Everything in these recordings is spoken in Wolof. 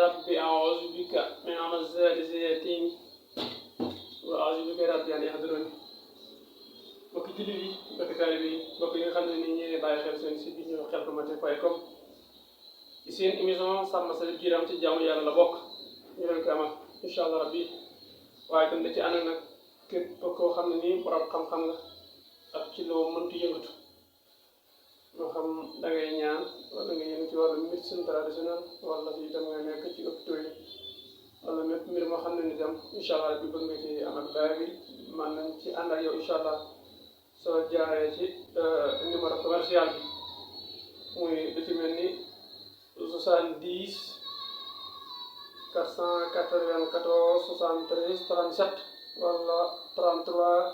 rabbi a'uuzu bika min hamazaati shayaatiin wa a'uuzu bika rabbi an yahduruun. mbokki jullit yi mbokki taalibe yi mbokk yi nga xam ne nii ñeneen bàyyi xel seen site bi ñu Khelcom ci seen émission sàmm sa giiram ci jaamu yàlla la bokk ñu leen ko amal incha allah rabbi waaye tam da ci ànd nag képp koo xam ne nii borom xam-xam nga ak ci loo mënti yëngatu moo xam da ngay ñaan wala nga yëngu ci wàllu médecine traditionnelle wala ci itam nga nekk ci hôpital yi wala mépp mbir moo xam ne ni tam incha allah rabbi bëgg nga ci am ak baay bi man nañ ci ànd ak yow incha allah soo jaaree ci numéro commercial bi muy lu ci mel ni 70 494 73 37 wala 33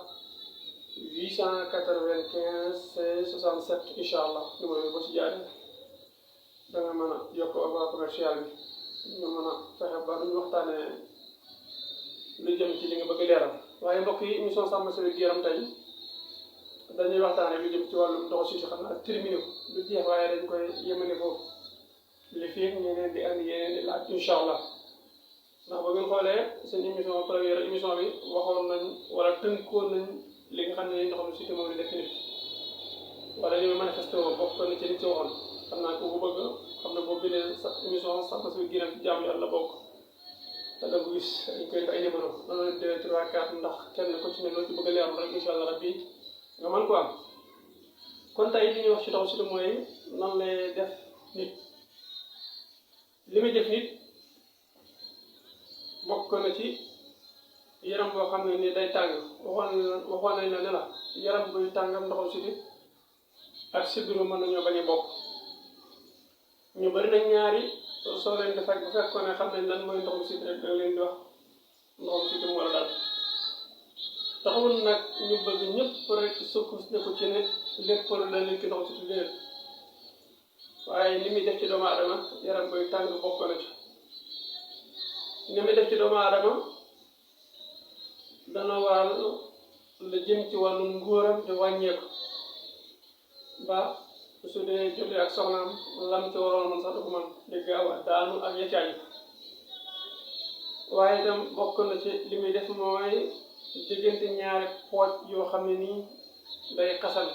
895 16 67 incha allah numéro yi boo ci jaaree da nga mën a jokkoo ak waa commercial bi ñu mën a fexe ba duñu waxtaanee lu jëm ci li nga bëgg leeral. waaye mbokk yi émission sàmm sa wér-gu-yaram tey dañuy waxtaanee lu jëm ci wàllum ndoxu si xam naa terminé ko lu jeex waaye dañ koy yemale foofu li fi ñeneen di andi yeneen di laaj incha allah ndax ba ngeen xoolee seen émission première émission bi waxoon nañ wala tënkoon nañ li nga xam ne ndoxum si moom li def nit wala li muy manifesté woo bokk na ci li ci waxoon xam naa ko bu bëgg xam ne boo bindee sa émission sàmm sa wér-gu-yaram ci jaamu yàlla bokk te da nga gis dañ koy def ay numéro 1 2 3 4 ndax kenn ku ci ne loo ci bëgg a leeral rek incha allah rabbi nga mën ko am. kon tey li ñuy wax ci ndoxu si mooy nan lay def nit li muy def nit bokk na ci yaram boo xam ne ni day tàng waxoon nañ la ne la yaram buy tàngam ndoxu siti ak sibiru mën nañoo bañ a bokk. ñu bari nañ ñaari soo leen di faj bu fekkoon ne xam nañ lan mooy ndoxum siti rek da leen di wax ndoxum siti mu war a dal taxawul nag ñu bëgg ñëpp rek sukkandiku ci ne lépp la nit ki ndoxum siti déedéet waaye li muy def ci doomu aadama yaram buy tàng bokk na ci li muy def ci doomu aadama dana waral la jëm ci wàllu nguuram di wàññeeku ba su dee jotee ak soxnaam lam ci waroon man sax du ko man di gaaw a daanu ak yeccaay waaye itam bokk na ci li muy def mooy diggante ñaari pooj yoo xam ne nii day xasan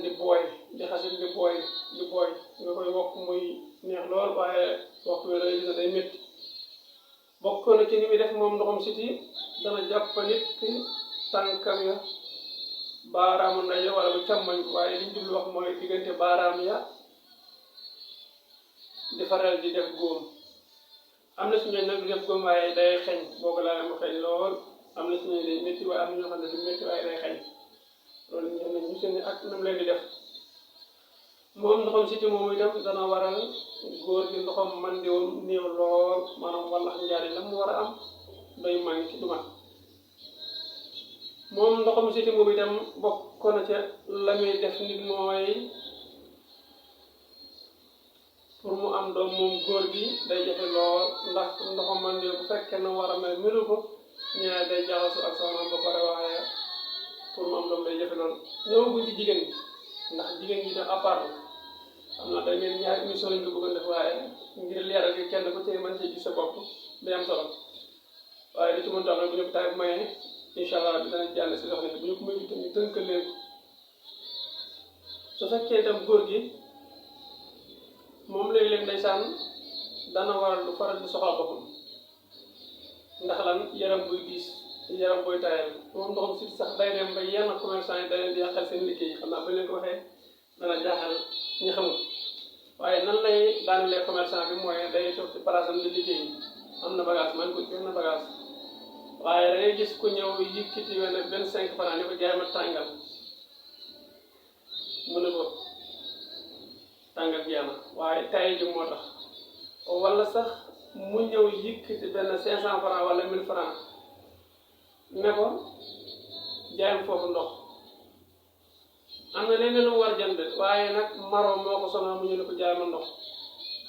di booy nga koy wokk muy neex lool waaye waxtu bi day gis day métti bokk na ci li muy def moom ndoxum siti dana jàpp nit ki tànkam ya baaraamu ndey wala bu càmmoñ waaye liñ jublu wax mooy diggante baaraam ya di faral di def góom am na suñu nag du def góom waaye day xeeñ boo ko laalee mu xeeñ lool am na suñu day métti waaye am na ñoo xam ne du métti waaye day xeeñ loolu ñu seen ak nam leen di def moom ndoxam siti moom itam dana waral góor gi ndoxam man di woon néew lool maanaam wallax njaari la mu war a am day manqué du mat moom ndoxam siti moom itam bokk na ca la muy def nit mooy pour mu am doom moom góor gi day jafe lool ndax ndoxam man di bu fekkee na war a mel melu ko ñaar day jaxasu ak soxnaam ba pare waaye pour mu am doom day jafe lool ñëwaguñ ci jigéen ñi ndax jigéen ñi tam à part xam naa day mel ñaari émission lañ ko bëggoon def waaye ngir leeral gi kenn ku ci mën ci gis sa bopp day am solo waaye li ci mën tax nag bu ñu ko taay mayee incha allah bi danañ jàll si soxna bu ñu ko mayee ñu tënkal leen ko su fekkee itam góor gi moom léeg-léeg ndeysaan dana waral lu faral di soxla boppam ndax lan yaram buy diis yaram buy tayal moom ndoxam si sax day dem ba yenn commerçant yi da leen di yàqal seen liggéey xam naa ba leen ko waxee dana jaaxal ñi xamul waaye nan lay daanelee commerçant bi mooy day toog ci place am di liggéey am na bagage man ko benn bagage waaye da ngay gis ku ñëw yëkkati wenn 25 francs ni ko jaay ma tàngal mu ne ko tàngal jeex na waaye tay ji moo tax wala sax mu ñëw yëkkati benn 500 francs wala 1000 francs ne ko jaay ma foofu ndox am na leneen lu war jënd waaye nag maro moo ko sonal mu ñu ne ko jaay ma ndox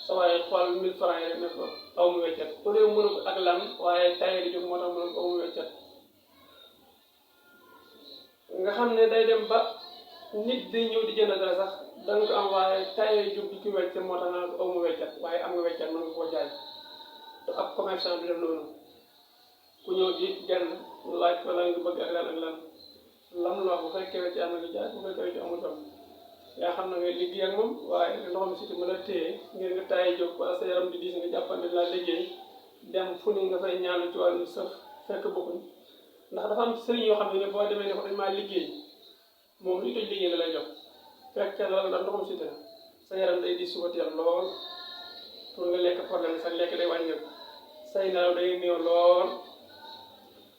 sa waaye xool 1000 francs yi rek ne ko aw mu weccat ku ne mënu ko ak lan waaye tay di jóg moo tax mënu ko aw mu weccat nga xam ne day dem ba nit day ñëw di jënd dara sax da nga ko am waaye tay jóg di ci wecc moo tax naa ko aw mu weccat waaye am nga weccat mën jaay te ab commerçant bi def noonu ku ñëw di jënd laaj ko la nga bëgg ak lan lam la wax bu fekkee ci am na nga jaay bu fekkee ci amul tam yaa xam na ngay liggéey ak moom waaye ndoxam siti mën a téye ngir nga taay jóg wala sa yaram di diis nga jàppande laa liggéey dem fu ni nga fay ñaanu ci wàllu sëf fekk bokkuñ ndax dafa am sëriñ yoo xam ne boo demee ne ko dañ maa liggéey moom li toj liggéey la lay jox fekkee la la ndoxam siti la sa yaram day diis suba teel lool pour nga lekk problème sa lekk day wàññeeku say nelaw day néew lool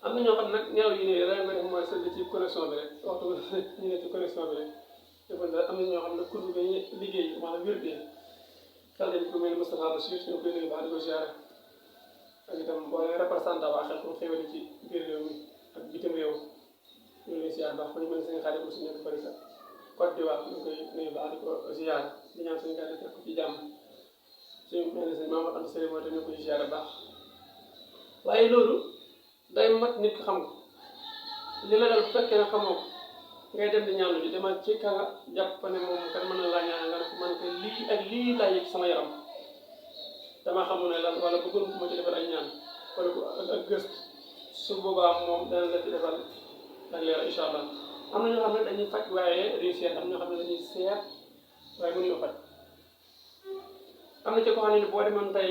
am na ñoo xam nag nelaw yi ne da nga def mooy sëdd ci connexion bi rek waxtu ñu ne ci connexion bi rek am na ñoo xam ne kuréel ga ñu liggéey maanaam wér dee xel dañ ko mel ni Moustapha Bassir ñu koy nuyu baax di ko ziare ak itam boo représentant waa xel comme xéwale ci biir réew mi ak bitim réew ñu lay ziare baax ko ñu mel ni seen xaalis aussi nekk bari sax Côte d'Ivoire ñu koy nuyu baax di ko ziare di ñaan suñu gàllankoor teg ko ci jàmm suñu mel ni seen Mamadou Anta Seye mooy te ñu koy ziare baax waaye loolu day mat nit ki xam ko li la dal bu fekkee ne xamoo ko ngay dem di ñaanu ji demal ci ka nga jàpp ne moom kat mën na laa ñaan nga ne ko man ko lii ak lii laa yëg sama yaram dama xamul ne lan wala bëggoon ko ma ci defal ay ñaan wala ko ak gëstu su boobaa moom dana la ci defal ak leer incha allah am na ñoo xam ne dañuy faj waaye réussir am ñoo xam ne dañuy seet waaye mënuñoo faj am na ci ko xam ne boo demoon tey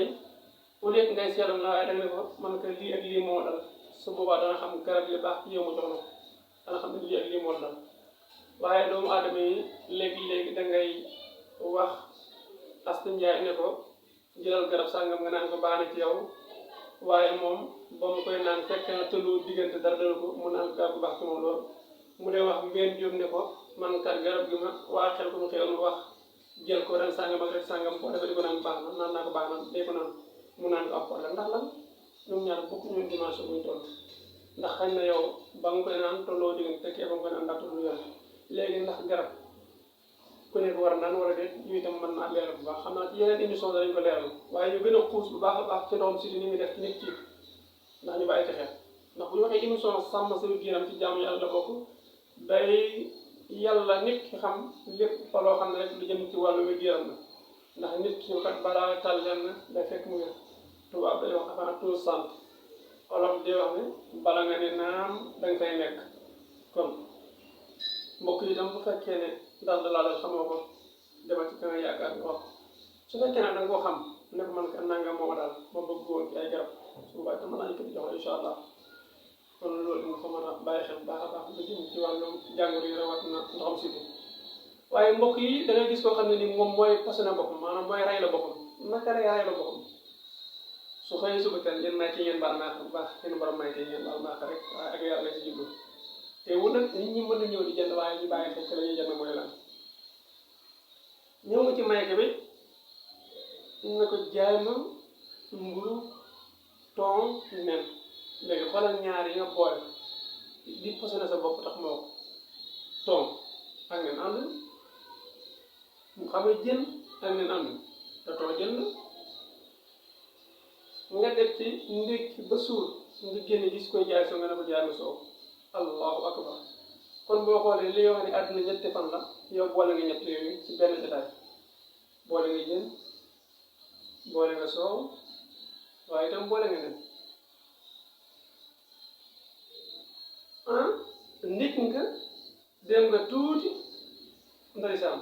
au lieu ngay seetlu na waaye da nga ne ko man ko lii ak lii moo dal su boobaa dana xam garab yi baax ci yow ma jox na ko dana xam ne lii ak lii moo dal waaye doomu aadama yi léegi-léegi da ngay wax Asta Njaay ne ko jëlal garab sàngam nga naan ko baax na ci yow waaye moom ba mu koy naan fekk na tëlu diggante dara dal ko mu naan garab bu baax ci moom lool mu dee wax Mbène Diop ne ko man kat garab gi ma waa xel ko mu xewoon wax jël ko ren sàngam ak rek sàngam boo defee di ko naan baax na naan naa ko baax na day ko naan mu naan ko am problème ndax lan ñoom ñaar bokk ñu dimension buñ toll ndax xañ na yow ba nga koy naan tolloo diggante te kee ba nga koy naan ndax tollu yoon léegi ndax garab ku nekk war a naan wala déet yu itam mën naa leeral bu baax xam naa ci yeneen émission dañ ko leeral waaye ñu gën a xuus bu baax a baax ci ndoxam siti ni muy def ci nit ki ndax ñu bàyyi ci xel ndax bu ñu waxee émission sàmm sa wér-gu-yaram ci jaamu yàlla la bokk day yàlla nit ki xam lépp fa loo xam ne rek lu jëm ci wàllu wér-gu-yaram la ndax nit ki kat balaa tal lenn day fekk mu wér tubaab day wax avant tout sant olof di wax ne bala nga ne naam danga fay nekk kon mbokk yi itam bu fekkee ne dal da laa xamoo ko demal ci ka nga yaakaar nga wax su fekkee nag da nga koo xam ne ko man ka nanga moo daal ma bëgg woon ci ay garab su boobaa itam mën naa ñu ko di jox incha allah kon loolu nga ko mën a bàyyi xel baax a baax ba jëm ci wàllu jàngoro yi rawatina ndoxam siti waaye mbokk yi da ngay gis koo xam ne ni moom mooy passionné boppam maanaam mooy rey la boppam naka rey la boppam su xëyee suba teel yéen may ci ngeen baal naa bu baax yéen borom may ci ngeen baal naa rek waaye ak yàlla ci jublu te wu nag nit ñi mën a ñëw di jënd waaye ñu bàyyi xel ci la ñuy jënd mooy lan ñëw nga ci mayke bi na ko jaay ma mburu ton nen léegi xoolal ñaar yi nga boole di posé sa bopp tax moo ko ton ak nen ànd xam nga jën ak nen ànd te ton jën la nga def ci ndékki ba suur nga génne gis koy jaay soo nga ne ko jaay ma soow allahu akbar kon boo xoolee li yoo xam ne àdduna ñetti fan la yow boole nga ñett yooyu ci benn détail boole nga jën boole nga soow waaye itam boole nga nen ndik nga dem nga tuuti ndeysaan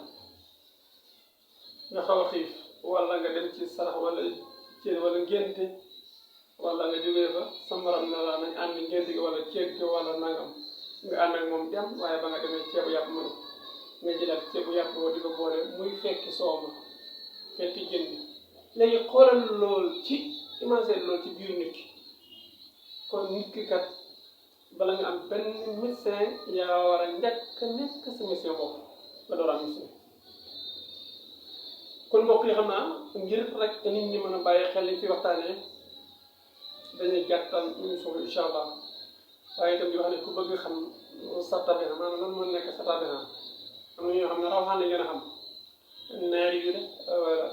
nga xaw a xiif wala nga dem ci sarax wala ceeb wala ngénte wala nga jógee fa sa morom ne la nañ ànd ngénte gi wala ceeb gi wala nangam nga ànd ak moom dem waaye ba nga demee ceebu yàpp ma nga jëlaat ceebu yàpp boo di ko boole muy fekki soow ma fekki jën bi léegi xoolal lool ci imaginer lool ci biir nit ki kon nit ki kat bala nga am benn médecin yaa war a njëkk nekk sa médecin bopp nga door am médecin kon mbokk yi xam naa ngir rek nit ñi mën a bàyyi xel li fi waxtaanee dañuy gàttal émission bi incha allah waaye itam di wax ne ku bëgg xam sartabina maanaam lan moo nekk sartabina am na ñoo xam ne rawaxaan la gën a xam naar yu rek wala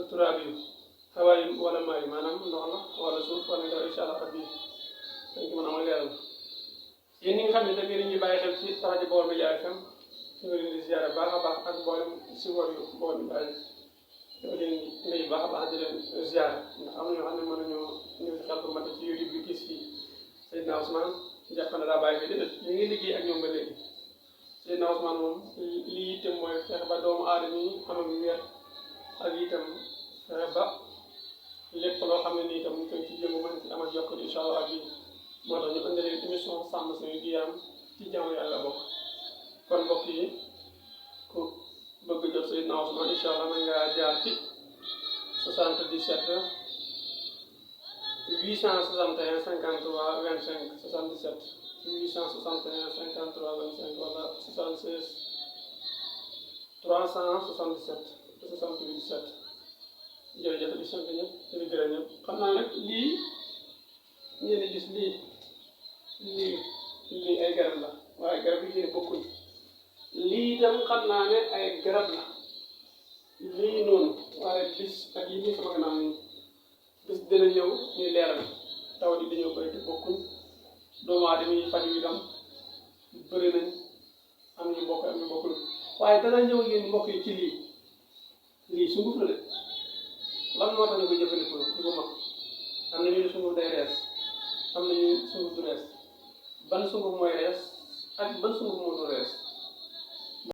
turaab yu xawaay wala maay maanaam ndox la wala suuf wala nga incha allah rabbi dañ ko mën a amal leeral yéen ñi nga xam ne da ngeen ñuy bàyyi xel ci rajo Baol Médias FM ñu ngi leen di ziare baax a baax ak mboolem si wàllu Baol Médias ñoo leen nuyu baax a baax di leen ziar ndax am na ñoo xam ne mën nañoo ñëw si xel bu mat ci YouTube bi gis fii Seydina Ousmane jàpp na daa bàyyi fi déedéet ñu ngi liggéey ak ñoom ba léegi Seydina Ousmane moom lii itam mooy fexe ba doomu aadama yi am ak wér ak itam fexe ba lépp loo xam ne nii itam ñu koy ci jëngu mën ci am ak yokk incha allah bi moo tax ñu indi leen émission sàmm suñu diyaam ci jaamu yàlla bokk kon mbokk yi ku bëgg jot Seydina Ousmane incha allah mën ngaa jaar ci 77 861 53 25 77 861 53 25 wala 76 377 68 7 jërëjëf di sant ñëpp di gërëm ñëpp xam naa nag lii ngeen di gis lii ay garab la waaye garab yi ci bokkuñ lii itam xam naa ne ay garab la lii noonu waaye bis ak yi nii sama gannaaw nii bis dina ñëw ñuy leeral taw di dañoo bëri te bokkuñ doomu aadama yi faj yi tam bëri nañ am ñu bokk am ñu bokkul waaye dana ñëw yéen mbokk yi ci lii sunguf la de lan moo tax ñu koy jëfandikoo di ko mag am na ñu ne sunguf day rees am na ñu sunguf du rees ban sunguf mooy rees ak ban sunguf moo du rees